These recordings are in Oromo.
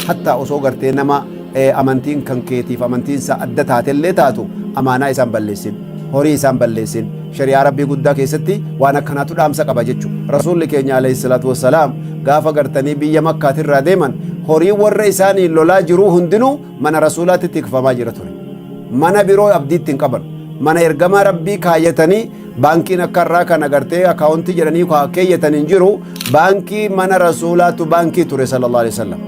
Hattaa osoo gartee nama amantiin kan keetiif amantiin isaa adda taatellee taatu, amaanaa isaan balleessin, horii isaan balleessin. Shari'aa Rabbii guddaa keessatti waan akkanaatu dhaamsa qaba jechu. Rasuulli keenya alayhi salaatu wassalaam gaafa gartanii biyya Makkaatirraa deeman, horii warra isaanii lolaa jiruu hundinuu mana Rasuulaatti tikfamaa jira ture. Mana biroo abdiitti hin qaban. Mana ergamaa Rabbii kaayyatanii, baankiin akka irraa kana gartee akaawuntii jedhanii keeyyatan hin jiru. Baankii mana Rasuulaatu baankii ture, sallallahu alaihi wasallam.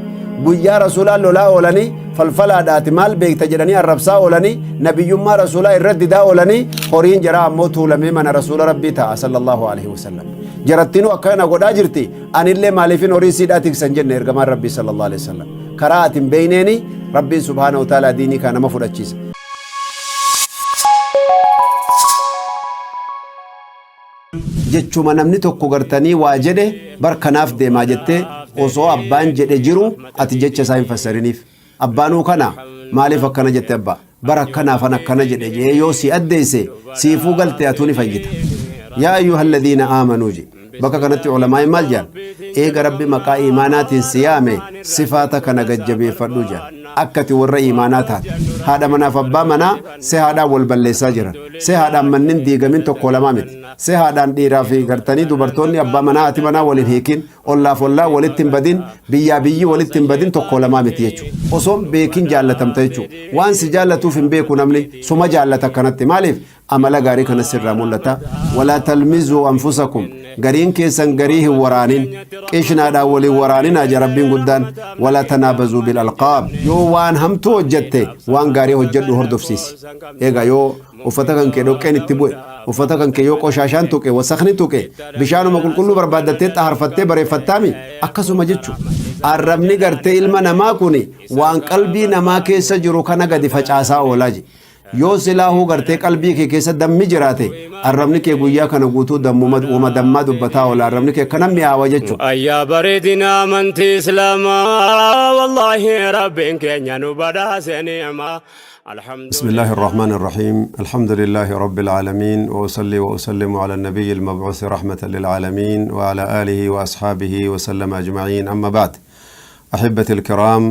Guyyaa Rasuulaa lolaa oolanii, falfalaadhaati maal beekta jedhanii arrabsaa oolanii, nabiyyummaa Rasuulaa irra didaa oolanii, horiin jaraa ammoo tuulamee mana Rasuula Rabbii ta'a, sallallahu alaihi wasallam. Jarattinuu akkana godhaa jirti, anillee maaliifin horii siidhaa tiksan jenne ergamaan Rabbii, sallallahu alaihi wasallam. Karaa ati hin beeyneeni Rabbiin subhaanahu wa ta'ala diinii kana nama fudhachiisa. Jechuma namni tokko gartanii waa jedhe, bar kanaaf deemaa jettee, osoo abbaan jedhe jiru ati jecha isaa hin fassariniif. Abbaanuu kana maaliif akkana jette, abbaa bar akkanaafan akkana jedhe jee yoo si addeesse, siifuu galte, atuu ni fayyita. Yaa ayyuha alladhiina aamanuu je. Bakka kanatti ulamaa'in maal jedhan? Eega Rabbi maqaa iimaanaatiin si yaame, sifaata kana gajjabeeffadhu jedhan, akka ati warra iimaanaa taate. Haadha manaaf abbaa manaa se haadhaan wal balleessaa jiran, se haadhaan mannin diigamin tokko lamaa miti. Se haadhaan dhiiraa fi gartanii dubartoonni abbaa manaa haati manaa wal hin hiikin, ollaaf ollaa walitti hin badin, biyyaa biyyi walitti hin badin tokko lamaa miti jechuudha. Osoo hin beekin jaallatamta jechuudha. Waan si jaallatuuf hin beeku, namni suma jaallata akkanatti. Maaliif? Amala gaarii kana sirraa mul'ata. Walaa talmizuu anfusakum, gariin keessan garii hin waraanin, qishnaadhaan waliin waraaninaa ja Rabbiin guddaan. Walaa tanaabazuu bil alqaab. Yoo waan hamtuu hojjette, waan gaarii hojjedhu hordofsiisi. Egaa yoo uffata kan kee dhoqqeen itti bu'e, uffata kan kee yoo qoshaashaan tuqe, wasakni tuqe, bishaanuma qulqulluu barbaaddattee xaharfattee bareeffattaami. Akkasuma jechu, arrabni gartee ilma namaa kun waan qalbii namaa keessa jiru kana gadi facaasaa oolaa je. Yoo silaahuu gartee qalbii kee keessa dammi jiraate, arrabni kee guyyaa kana guutuu dammuma wama dammaa dubbataa oola. Arrabni kee akkana mi'aawa jechuudha. Ayyaa bareedina amantii Islaamaa, wallaahi Rabbiin keenya nu badhaase ni'maa. بسم الله الرحمن الرحيم، الحمد لله رب العالمين، وأصلي وأسلم على النبي المبعوث رحمة للعالمين وعلى آله وأصحابه وسلم أجمعين، أما بعد، أحبتي الكرام،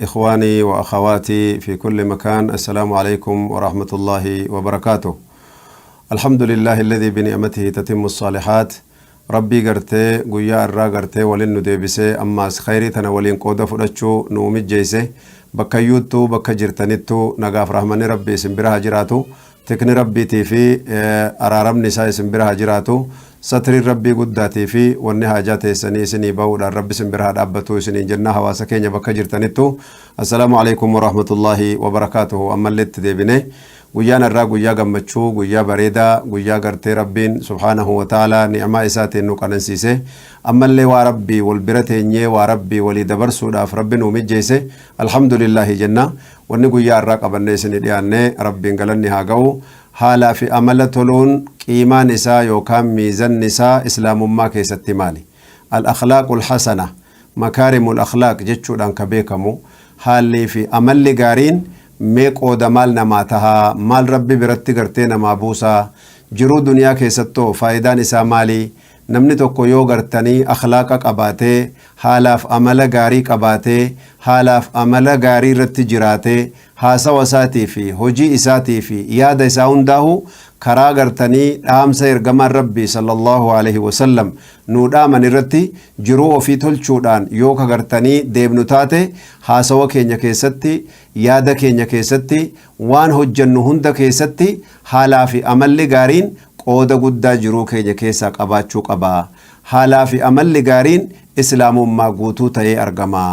إخواني وأخواتي في كل مكان، السلام عليكم ورحمة الله وبركاته. الحمد لله الذي بنعمته تتم الصالحات. Rabbii gartee guyyaa irraa gartee waliin nu deebisee, ammaas khayrii tana waliin qooda fudhachuu nu mijjeesse, bakka iyyuuttuu bakka jirtanittuu nagaaf rahmanni Rabbii isin bira haa jiraatu, tikni Rabbiitii fi araaramni isaa isin bira haa jiraatu, satriin Rabbii guddaatii fi wanni haajaa teessanii isinii bahuudhaan Rabbi isin bira haa dhaabbatu isiniin jenna. Hawaasa keenya bakka jirtanittu, assalaamu alaikum warahmatullaahi wabarakaatuhu. Ammallee itti deebine. Guyyaan irraa guyyaa gammachuu, guyyaa bareedaa, guyyaa gartee Rabbiin subhaanahu wa ta'ala ni'maa isaatiin nu qanansiise, ammallee waa Rabbii wal bira teenyee waa Rabbii walii dabarsuudhaaf Rabbi nu mijjeesse, alhamdulillaahi jenna. Wanni guyyaa irraa qabannee isinii dhiyaanne, Rabbiin galanni haa ga'u, haalaa fi amala toluun qiimaan isaa yookaan miizanni isaa Islaamummaa keessatti maali? Al akhlaaqul hasana, makaarimul akhlaaq jechuudhaan ka beekamu, haallii fi amalli gaariin mee qooda maal namaa tahaa? Maal Rabbi biratti gartee namaa buusaa? Jiruu duniyaa keessattoo faayidaan isaa maali? Namni tokko yoo gartanii akhlaaqa qabaatee, haalaaf amala gaarii qabaatee, haalaaf amala gaarii irratti jiraatee, haasawa isaatii fi hojii isaatii fi yaada isaa hundaahu karaa gartanii dhaamsa ergamaan Rabbii sallallahu alaihi wasallam nuu dhaaman irratti jiruu ofii tolchuudhaan yoo ka gartanii deemnu taate, haasawa keenya keessatti, yaada keenya keessatti, waan hojjennu hunda keessatti haalaa fi amalli gaariin qooda guddaa jiruu keenya keessaa qabaachuu qaba. Haalaa fi amalli gaariin Islaamummaa guutuu ta'ee argama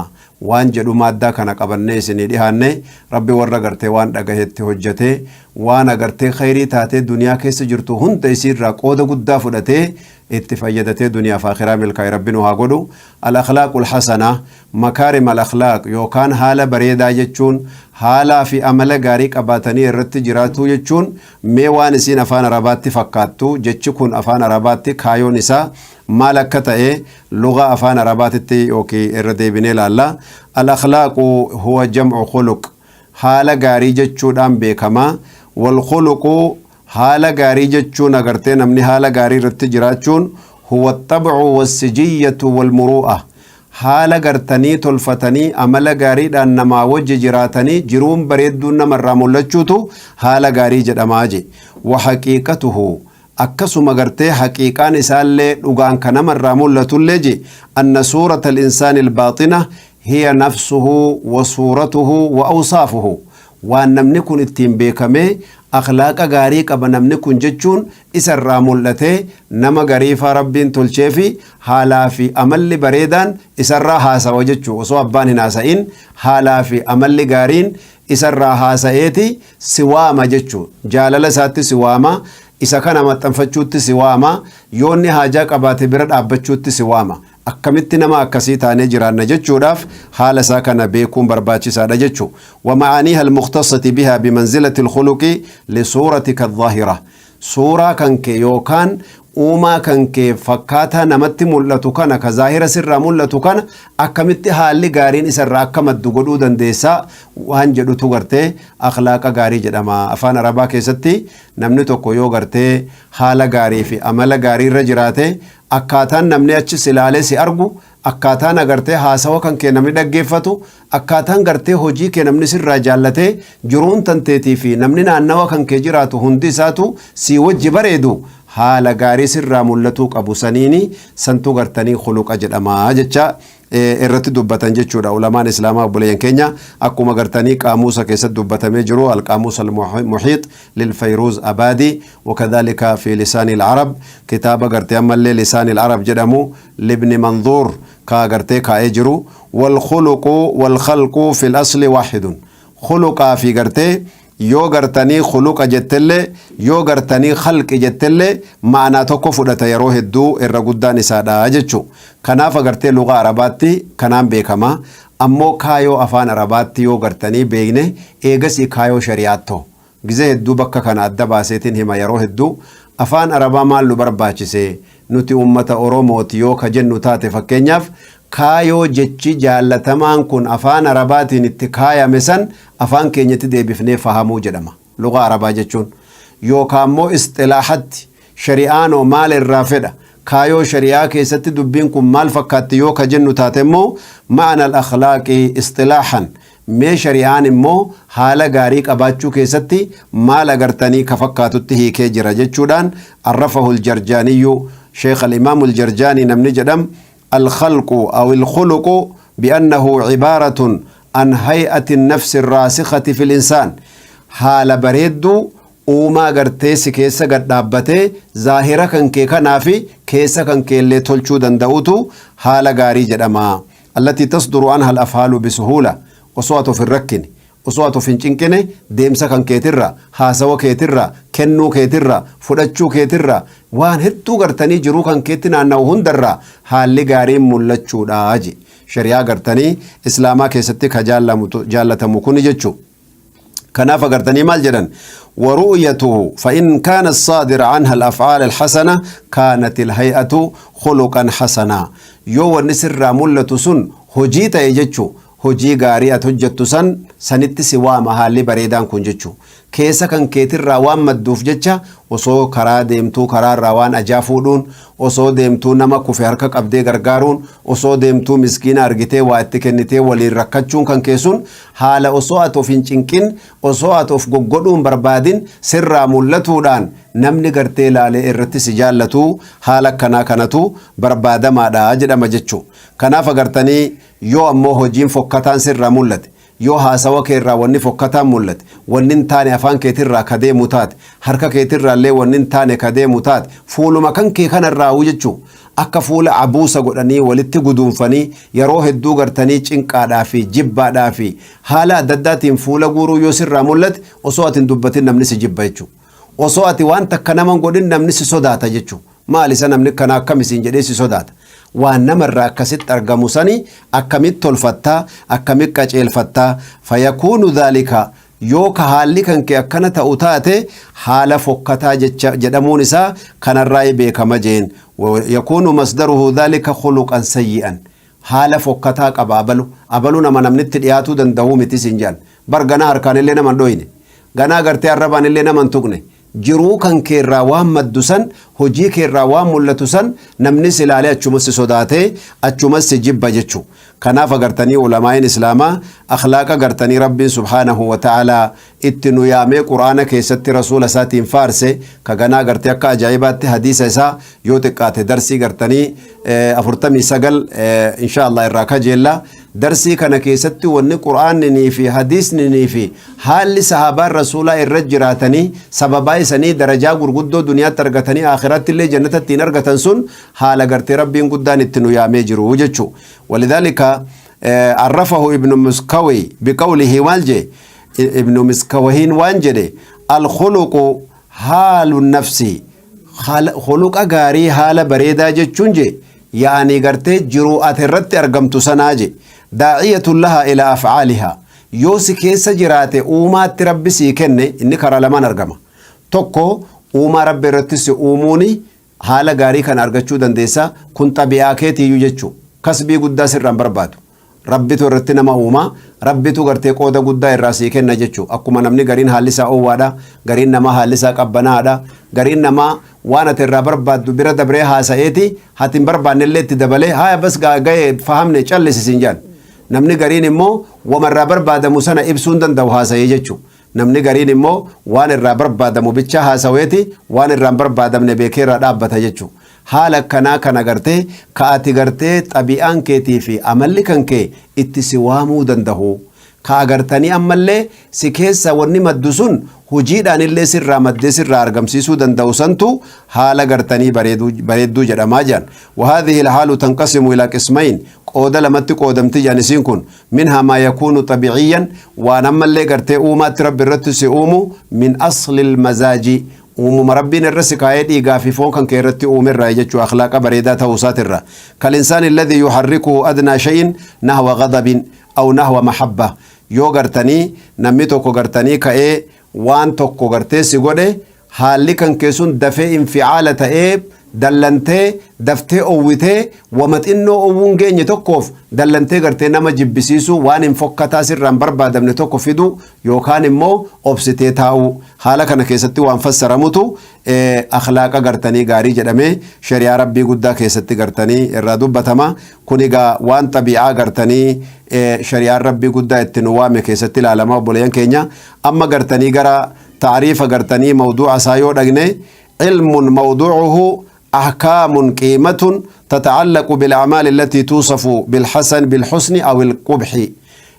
waan jedhu maaddaa kana qabannee isinii dhihaanne. Rabbi warra gartee waan dhagahetti hojjatee, waan agartee khayrii taatee duniyaa keessa jirtu hunda isiirraa qooda guddaa fudhatee itti fayyadatee duniyaaf akhiraa milkaa'e Rabbi nu haa godhu. Al akhlaaqul hasana, makaarim al akhlaaq yookaan haala bareedaa jechuun, haalaa fi amala gaarii qabaatanii irratti jiraatuu jechuun, mee waan isiin afaan Arabaatti fakkaattu, jechi kun afaan Arabaatti kaayoon isaa maal akka ta'e lugaa afaan Arabaatitti yookiin irra deebinee ilaalla. Al akhlaaqu huwa jam'u khuluq, haala gaarii jechuudhaan beekama. Wal khuluqu, haala gaarii jechuun, agartee namni haala gaarii irratti jiraachuun, huwa xabcu wassijiyyatu walmuru'a. Haala gartanii tolfatanii amala gaariidhaan namaa wajji jiraatanii jiruun bareedduun namarraa mul'achuutu haala gaarii jedhamaa je. Wa haqiiqatuhu, akkasuma gartee haqiiqaan isaallee dhugaan ka namarraa mul'atullee je, anna suurata al-insaani al-baaxina hiya nafsuhu wa suuratuhu wa awsaafuhu. Waan namni kun ittiin beekamee akhlaaqa gaarii qaba namni kun jechuun isarraa mul'atee nama gariifaa Rabbiin tolcheefi haalaa fi amalli bareedaan isarraa haasawa jechuu. Osoo abbaan hin haasa'in haalaa fi amalli gaariin isarraa haasa'eeti si waama jechuu. Jaalala isaatti si waama, isa kana maxxanfachuutti si waama, yoonni haajaa qabaate bira dhaabbachuutti si waama. Akkamitti nama akkasii taanee jiraanna jechuudhaaf haala isaa kana beekuun barbaachisaadha jechuu. ومعانيها المختصة بها بمنزلة الخلق لصورتك الظاهرة. Suuraa kan kee yookaan uumaa kan kee fakkaataa namatti mul'atu kana, ka zaahira sirraa mul'atu kana, akkamitti haalli gaariin isarraa akka maddu godhuu dandeessaa waan jedhutu gartee akhlaaqa gaarii jedhama. Afaan Arabaa keessatti namni tokko yoo gartee haala gaarii fi amala gaarii irra jiraate, akkaataan namni achi si ilaalee si argu, akkaataan agartee haasawa kan kee namni dhaggeeffatu, akkaataan gartee hojii kee namni sirraa jaallatee jiruun tanteetii fi namni naannawa kan kee jiraatu hundi isaatu si wajji bareedu, haala gaarii sirraa mul'atuu qabu saniini santuu gartanii khuluqa jedhama jecha irratti dubbatan jechuudha ulamaan Islaamaa, obboleeyyan keenya. Akkuma gartanii qaamuusa keessatti dubbatamee jiru, القاموس المحيط للفيروز أبادي، وكذلك في لسان العرب، kitaaba gartee ammallee لسان العرب jedhamu لابن منظور ka gartee kaa'ee jiru. والخلق والخلق في الأصل واحد. Khuluqaa fi gartee yoo gartanii khuluqa jettellee, yoo gartanii khalqi jettellee, ma'anaa tokko fudhata yeroo hedduu irra guddaan isaadha jechuu. Kanaaf agartee lugaa Arabaatti kanaan beekama. Ammoo kaayoo afaan Arabaatti yoo gartanii beekne, eegasii kaayoo shari'aattoo gizee hedduu bakka kana adda baaseetiin hima. Yeroo hedduu afaan Arabaa maal nu barbaachise nuti ummata Oromooti yoo ka jennu taate, fakkeenyaaf kaayoo jechi jaallatamaan kun afaan Arabaatiin itti kaayame san afaan keenyatti deebifnee fahamuu jedhama lugaa Arabaa jechuun. Yookaan immoo isxilaaxatti shari'aanoo maal irraa fedha, kaayoo shari'aa keessatti dubbiin kun maal fakkaatti yoo ka jennu taate immoo, معنى الأخلاق اصطلاحا, mee shari'aan immoo haala gaarii qabaachuu keessatti maal agartanii ka fakkaatutti hiikee jira jechuudhaan. عرفه الجرجاني، شيخ الإمام الجرجاني namni jedham، الخلق أو الخلق بأنه عبارة عن هيئة النفس الراسخة في الإنسان. Haala bareedduu uumaa gartee si keessa gad dhaabbatee zaahira kan kee kanaa fi keessa kan kee illee tolchuu danda'utu haala gaarii jedhama. التي تصدر عنها الأفعال بسهولة. Osoo ati of hin rakkine, osoo ati of hin cinqine, deemsa kan keetirra, haasawa keetirra, kennuu keetirra, fudhachuu keetirra, waan hedduu gartanii jiruu kan keetti naanna'u hundarra haalli gaariin mul'achuudha je shari'aa gartanii Islaamaa keessatti ka jaallatamu kuni jechuu. Kanaaf agartanii maal jedhan? ورؤيته، فإن كان الصادر عنها الأفعال الحسنة كانت الهيئة خلقا حسنا. Yoo wanni sirraa mul'atu sun hojii ta'e jechuu, hojii gaarii ati hojjettu san sanitti si waama haalli bareedaan kun jechuu. Keessa kan keetirraa waan madduuf jecha, osoo karaa deemtuu karaarraa waan ajaa fuudhuun, osoo deemtuu nama kufe harka qabdee gargaaruun, osoo deemtuu miskiina argitee waa itti kennitee waliin rakkachuun kan keessun, haala osoo ati of hin cinqin, osoo ati of goggodhuun barbaadin sirraa mul'atuudhaan namni gartee ilaalee irratti si jaallatu, haala akkanaa kanatu barbaadamaadha jedhama jechuu. Kanaaf agartanii yoo ammoo hojiin fokkataan sirraa mul'ate, yoo haasawa keerraa wanni fokkataan mul'ate, wanni hin taane afaan keetirraa ka deemu taate, harka keetirraa illee wanni hin taane ka deemu taate, fuuluma kan kee kanarraa jechuu, akka fuula abuusa godhanii walitti guduunfanii yeroo hedduu gartanii cinqaadhaa fi jibbaadhaa fi haala adda addaatiin fuula guuruu yoo sirraa mul'ate, osoo ati hin dubbatin namni si jibba jechuu. Osoo ati waan takka nama hin godhin namni si sodaata jechuu. Maal isa namni kana akkam isiin jedhee si sodaata. Waan namarraa akkasitti argamu sani akkamitti tolfattaa, akkamitti qaceelfattaa? فيكون ذلك, yoo ka haalli kan kee akkana ta'u taate, haala fokkataa jecha jedhamuun isaa kanarraa beekama jeen. يكون مصدره ذلك خلقا سيئا. Haala fokkataa qaba abalu, abalu nama namnitti dhiyaatuu danda'uu miti siin jedhan bar. Ganaa harkaan illee nama hin dhoyne, ganaa gartee arrabaan illee nama hin tuqne. Jiruu kan keerraa waan maddu san, hojii keerraa waan mul'atu san, namni si ilaalee achumas si sodaatee achumas si jibba jechuu. Kanaaf agartanii ulamaa'iin Islaamaa akhlaaqa gartanii Rabbiin subhaanahu wa ta'aalaa itti nu yaamee Qur'aana keessatti Rasuula isaatiin faarse, ka ganaa gartee akka ajaa'ibaatti hadiisa isaa yoo xiqqaate darsii gartanii 49 insha Allah irraa kajeella. Darsii kana keessatti wanni Qur'aanninii fi hadiisninii fi haalli sahaabaan Rasuulaa irra jiraatanii sababaa isanii darajaa gurguddoo duniyaatti argatanii aakhiraatti illee jannata ittiin argatan sun haala gartee Rabbiin guddaan itti nu yaamee jiru jechuu. Walidhaalika arrafahu Ibnu Miskawi biqawlihi, maal jee Ibnu Miskawahiin? Waan jedhe: alkhuluqu haalu nafsi. Khuluqa gaarii, haala bareedaa jechuun je, yaani gartee jiruu ati irratti argamtu sanaa je, daaciyatun lahaa ilaa afcaalihaa. Yoo si keessa jiraate, uumaatti Rabbi sii kenne, inni karaa lamaan argama. Tokko, uumaa Rabbi irratti si uumuuni haala gaarii kana argachuu dandeessa. Kun xabi'aa keetiiyyuu jechuu, kasbii guddaa sirraan barbaadu. Rabbitu irratti nama uumaa, Rabbitu gartee qooda guddaa irraa sii kenna jechuu. Akkuma namni gariin haalli isaa oowwaadha, gariin namaa haalli isaa qabbanaadha, gariin namaa waan ati irraa barbaaddu bira dabree haasa'eeti hati hin barbaanne illee itti dabalee, "Haya, bas, ga'e, fahamne, callisi," siin jedhan. Namni gariin immoo wama irraa barbaadamu sana ibsuu hin danda'u haasa'ee jechuu. Namni gariin immoo waan irraa barbaadamu bicha haasaweeti waan irraa hin barbaadamne beekee irraa dhaabbata jechuu. Haala akkanaa kana gartee ka ati gartee xabi'aan keetii fi amalli kan kee itti si waamuu danda'u, ka agartanii ammallee si keessa wanni maddu sun hojiidhaan illee sirraa maddee sirraa argamsiisuu danda'u santu haala gartanii bareedduu jedhamaa jedhan. وهذه الحال تنقسم إلى قسمين, qooda lamatti qoodamti jedhan isiin kun. منها ما يكون طبيعيا, waan ammallee gartee uumaatti Rabbi irratti si uumu, من أصل المزاج, uumuma Rabbiin irra si kaayee dhiigaa fi foon kan kee irratti uumerraa jechuu, akhlaaqa bareedaa ta'uu isaatirra. كالإنسان الذي يحركه أدنى شيء نحو غضب أو نحو محبة. Yoo gartanii namni tokko gartanii ka'ee waan tokko gartee si godhe, haalli kan kee sun dafee inficaala ta'ee dallantee daftee owwitee, wama xinnoo owwuun geenye tokkoof dallantee gartee nama jibbisiisuu, waan hin fokkataa sirraan barbaadamne tokko fidu, yookaan immoo obsitee taa'uu, haala kana keessatti waan fassaramutu akhlaaqa gartanii gaarii jedhamee shari'aa Rabbii guddaa keessatti gartanii irraa dubbatama. Kun egaa waan xabi'aa gartanii shari'aan Rabbii guddaa itti nu waame keessatti ilaalama. Obboleeyyan keenya, amma gartanii gara taariifa gartanii mawduuca isaa yoo dhagne, علم موضوعه أحكام قيمة تتعلق بالأعمال التي توصف بالحسن بالحسن أو القبح.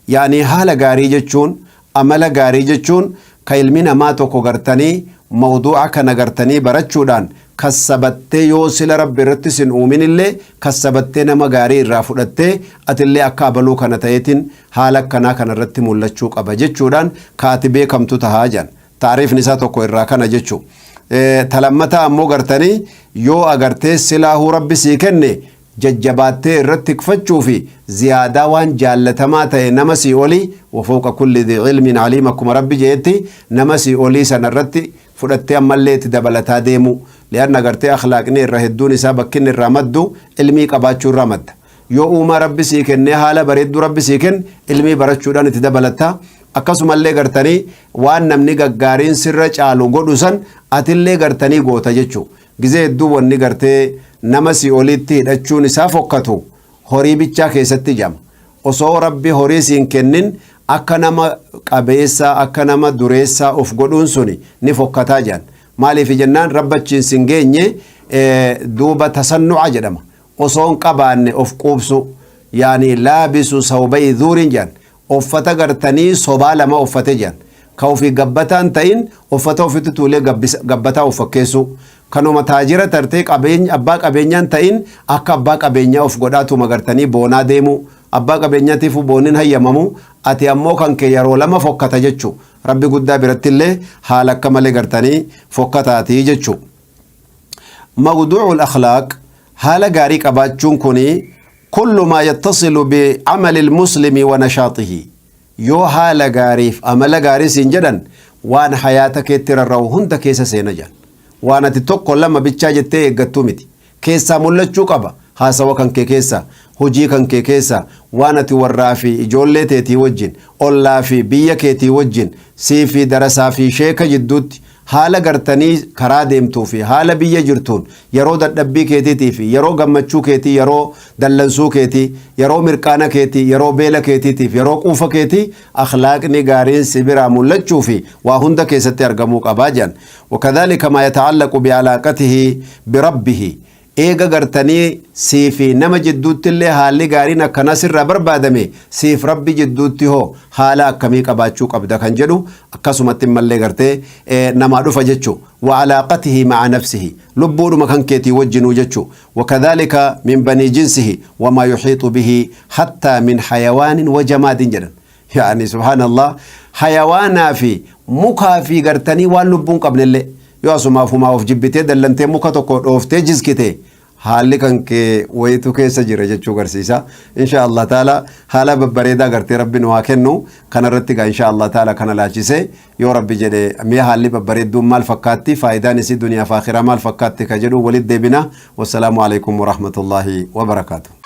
يعني haala gaarii jechuun, amala gaarii jechuun, ka ilmi namaa tokko gartanii mawduuca kana gartanii barachuudhaan kassabattee, yoo sila Rabbi irratti sin uuminillee kassabattee, nama gaarii irraa fudhattee, atillee akka abaluu kana ta'eetiin haala akkanaa kana irratti mul'achuu qaba jechuudhaan kaati beekamtu tahaa jedhan. Taariifni isaa tokko irraa kana jechuu. Talammataa ammoo gartanii yoo agartee silaahuu Rabbi sii kenne, jajjabaattee irratti tikfachuu fi ziyaadaa waan jaallatamaa ta'e nama sii olii, وفوق كل ذي علم عليم, akkuma Rabbi jeetti, nama sii olii sana irratti fudhattee ammallee itti dabalataa deemu. Li'anna agartee akhlaaqni irra hedduun isaa bakkinni irraa maddu ilmii qabaachuu irraa madda. Yoo uumaa Rabbi sii kennee, haala bareedduu Rabbi sii kenne, ilmii barachuudhaan itti dabalatta. Akkasumallee gartanii waan namni gaggaariin sirra caalu godhu san atillee gartanii goota jechuu. Gizee hedduu wanni gartee nama si olitti hidhachuun isaa fokkatu horii bichaa keessatti jama. Osoo Rabbi horii siin kennin akka nama qabeessaa, akka nama dureessaa of godhuun suni ni fokkataa jedhan. Maaliif jennaan, rabbachiin sin geenye duuba tasannu'a jedhama. Osoo hin qabaanne of quubsu, yaani لابس ثوبي زور jedhan. Uffata gartanii sobaa lama uffate jedhan, ka ofii gabbataan ta'in uffata ofitti tuulee gabbataa of fakkeessu, kanuma taajira tartee qabeenya abbaa qabeenyaan ta'in akka abbaa qabeenyaa of godhaatuma gartanii boonaa deemu. Abbaa qabeenyaatiif booniin hayyamamu, ati ammoo kan kee yeroo lama fokkata jechuu. Rabbi guddaa biratti illee haala akka malee gartanii fokkataatii jechuu. موضوع الأخلاق, haala gaarii qabaachuun kuni, كل ما يتصل بعمل المسلم ونشاطه. Yoo haala gaariif amala gaarii siin jedhan, waan hayaata keetti rarra'u hunda keessa seena jedhan. Waan ati tokko lama bichaa jettee eeggattuu miti, keessaa mul'achuu qaba. Haasawa kan kee keessa, hojii kan kee keessa, waan ati warraa fi ijoollee teetii wajjin, ollaa fi biyya keetii wajjin, sii fi darasaa fi sheeka jidduutti Haala gartanii karaa deemtuu fi haala biyya jirtuun, yeroo dadhabbii keetiitii fi yeroo gammachuu keetii, yeroo dallansuu keetii, yeroo mirqaana keetii, yeroo beela keetiitiif yeroo quufa keetii, akhlaaqni gaariin si biraa mul'achuu fi waa hunda keessatti argamuu qabaa jedhan. Wakadhalika maa yata'allaqu bi'alaaqatihi birabbihi. Eega gartanii sii fi nama jidduutti illee haalli gaariin akkanaa sirraa barbaadame, siif Rabbi jidduutti hoo haala akkamii qabaachuu qabda kan jedhu akkasumatti mallee gartee namaa dhufa jechuu. Wa alaaqatihi ma'a nafsihi, lubbuudhuma kan keetii wajjinuu jechuu. Wakadhalika min banii jinsihi wamaa yuhiixu bihi hattaa min hayawaanin wa jamaadin jedhan. Yaani subhaanallah, hayawaanaa fi mukaa fi gartanii waan lubbuun qabnellee, yoo asumaaf humaa of jibbitee dallantee muka tokko dhooftee jizkite, haalli kan kee wayitu keessa jira jechuu garsiisa. Insha Allah taala haala babbareedaa gartee Rabbi nu haa kennu. Kanarratti gaa insha Allah taala kana laachise yoo Rabbi jedhe, mee haalli babbareedduun maal fakkaatti, faayidaan isii duniyaa fi akhiraa maal fakkaatti ka jedhu walitti deebina. Wassalaamu alaikum warahmatullaahi wabarakaatu.